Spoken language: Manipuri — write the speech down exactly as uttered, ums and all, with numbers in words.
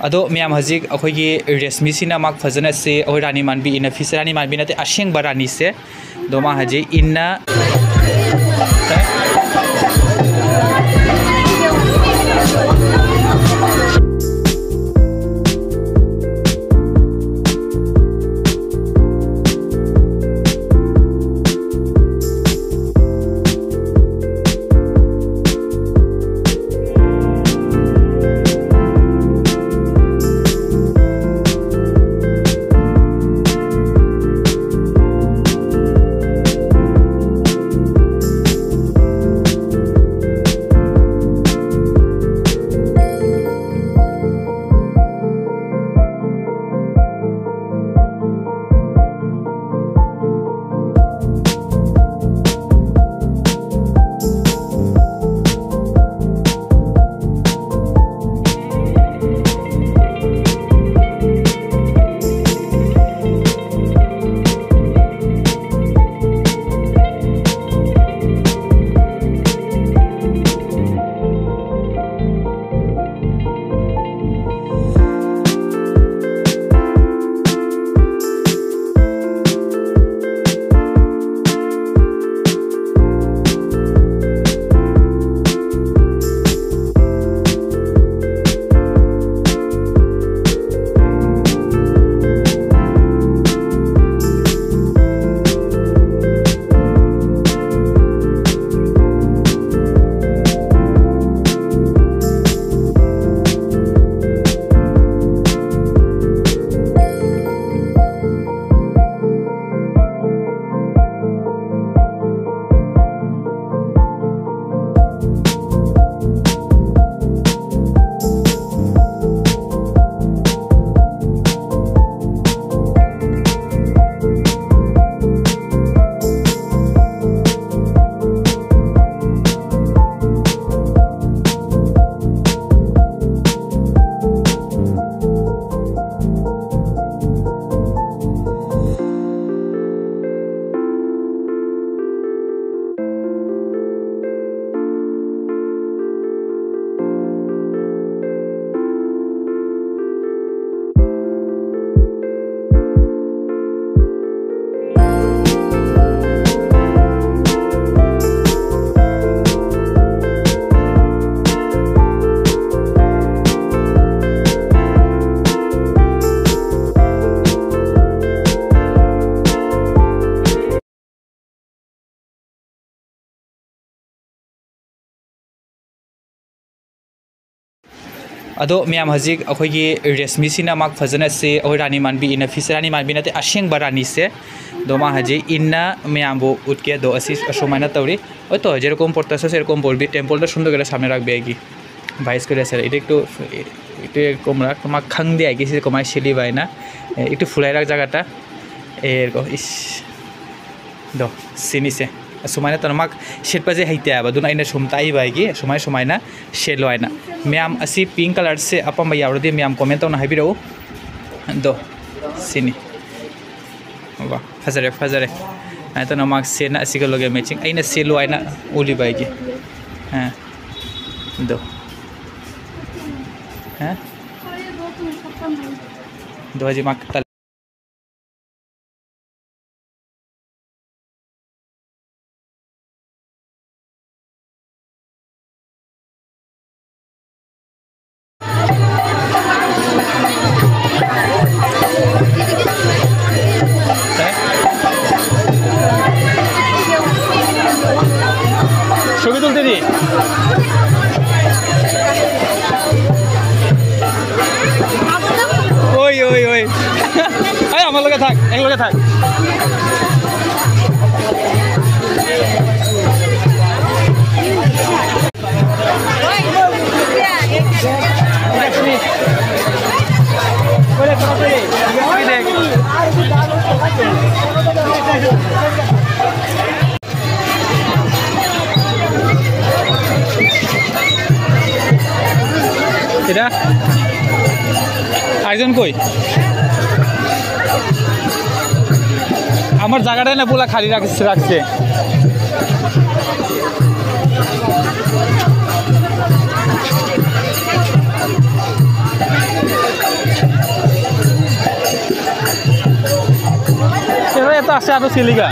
ꯑꯗꯣ ꯃꯌꯥꯝ, ꯍꯧꯖꯤꯛ ꯑꯩꯈꯣꯏꯒꯤ ꯔꯦꯁꯃꯤꯁꯤꯅ ꯃꯥ ꯐꯖꯅ ꯁꯦ ꯑꯩꯈꯣꯏ ꯔꯥꯅꯤ ꯃꯥꯟꯕꯤ ꯏꯟꯅ ꯐꯤꯁꯦ, ꯔꯥꯅꯤ ꯃꯥꯟꯕꯤ ꯅꯠꯇꯦ, ꯑꯁꯦꯡꯕ ꯔꯥꯅꯤꯁꯦ꯫ ꯑꯗꯣ ꯃꯥ ꯍꯧꯖꯤꯛ ꯏꯟꯅ ꯑꯗꯣ ꯃꯌꯥꯝ, ꯍꯧꯖꯤꯛ ꯑꯩꯈꯣꯏꯒꯤ ꯔꯦꯁꯃꯤꯁꯤꯅ ꯃꯥ ꯐꯖꯅ ꯁꯦ, ꯑꯩꯈꯣꯏ ꯔꯥꯅꯤ ꯃꯥꯟꯕꯤ ꯏꯟꯅ ꯐꯤꯁꯦ, ꯔꯥꯅꯤ ꯃꯥꯟꯕꯤ ꯅꯠꯇꯦ, ꯑꯁꯦꯡꯕ ꯔꯥꯅꯤꯁꯦ꯫ ꯑꯗꯣ ꯃꯥ ꯍꯧꯖꯤꯛ ꯏꯟꯅ ꯃꯌꯥꯝꯕꯨ ꯎꯠꯀꯦ꯫ ꯑꯗꯣ ꯑꯁꯤ ꯑꯁꯨꯃꯥꯏꯅ ꯇꯧꯔꯤ꯫ ꯍꯣꯏ, ꯇꯣ, যেরকম পড়তেছে সেরকম পড়বি, টেম্পলটা সুন্দর করে সামনে রাখবে আর কি। ভাইস করে স্যার, এটা একটু, একটু এরকম রাখ, তোমার খাং দিয়ে আর কি, সে কমায় শিলি বায় না, একটু ফুলাই রাখ জায়গাটা। এরকম, ইস, ꯑꯗꯣ ꯁꯤꯅꯤꯁꯦ꯫ ꯑꯁꯨꯃꯥꯏꯅ ꯇꯧꯅ ꯃꯥ ꯁꯦꯠꯄꯁꯦ ꯍꯩꯇꯦ ꯍꯥꯏꯕ, ꯑꯗꯨꯅ ꯑꯩꯅ ꯁꯨꯝ ꯇꯥꯛꯏꯕ ꯑꯩꯒꯤ ꯁꯨꯃꯥꯏ ꯁꯨꯃꯥꯏꯅ ꯁꯦꯠꯂꯣ ꯍꯥꯏꯅ꯫ ꯃꯌꯥꯝ, ꯑꯁꯤ ꯄꯤꯡ ꯀꯂꯔꯁꯦ ꯑꯄꯥꯝꯕ ꯌꯥꯎꯔꯗꯤ ꯃꯌꯥꯝ ꯀꯣꯃꯦꯟ ꯇꯧꯅ ꯍꯥꯏꯕꯤꯔꯛꯎ꯫ ꯑꯗꯣ ꯁꯤꯅꯤ꯫ ꯋꯥ, ꯐꯖꯔꯦ, ꯐꯖꯔꯦ꯫ ꯁꯨꯃꯥꯏꯅ ꯇꯧꯅ ꯃꯥ ꯁꯦꯠꯅ ꯑꯁꯤꯒ ꯂꯣꯏꯒ ꯃꯦꯆꯤꯡ ꯑꯩꯅ ꯁꯦꯠꯂꯣ ꯍꯥꯏꯅ ꯎꯠꯂꯤꯕ ꯑꯩꯒꯤ꯫ ꯑ, ꯑꯗꯣ꯫ ꯑ? ꯑꯗꯣ ꯍꯧꯖꯤꯛ ꯃꯥ ছবি তুলতে দি। ওই, ওই, ওই। এই, আমার লগে থাক, এক লগে থাক। এটা আরেকজন কই? আমার জায়গাটাই না পুরা খালি রাখছে, রাখছে। এরা এত আসে আরো সিলিগা।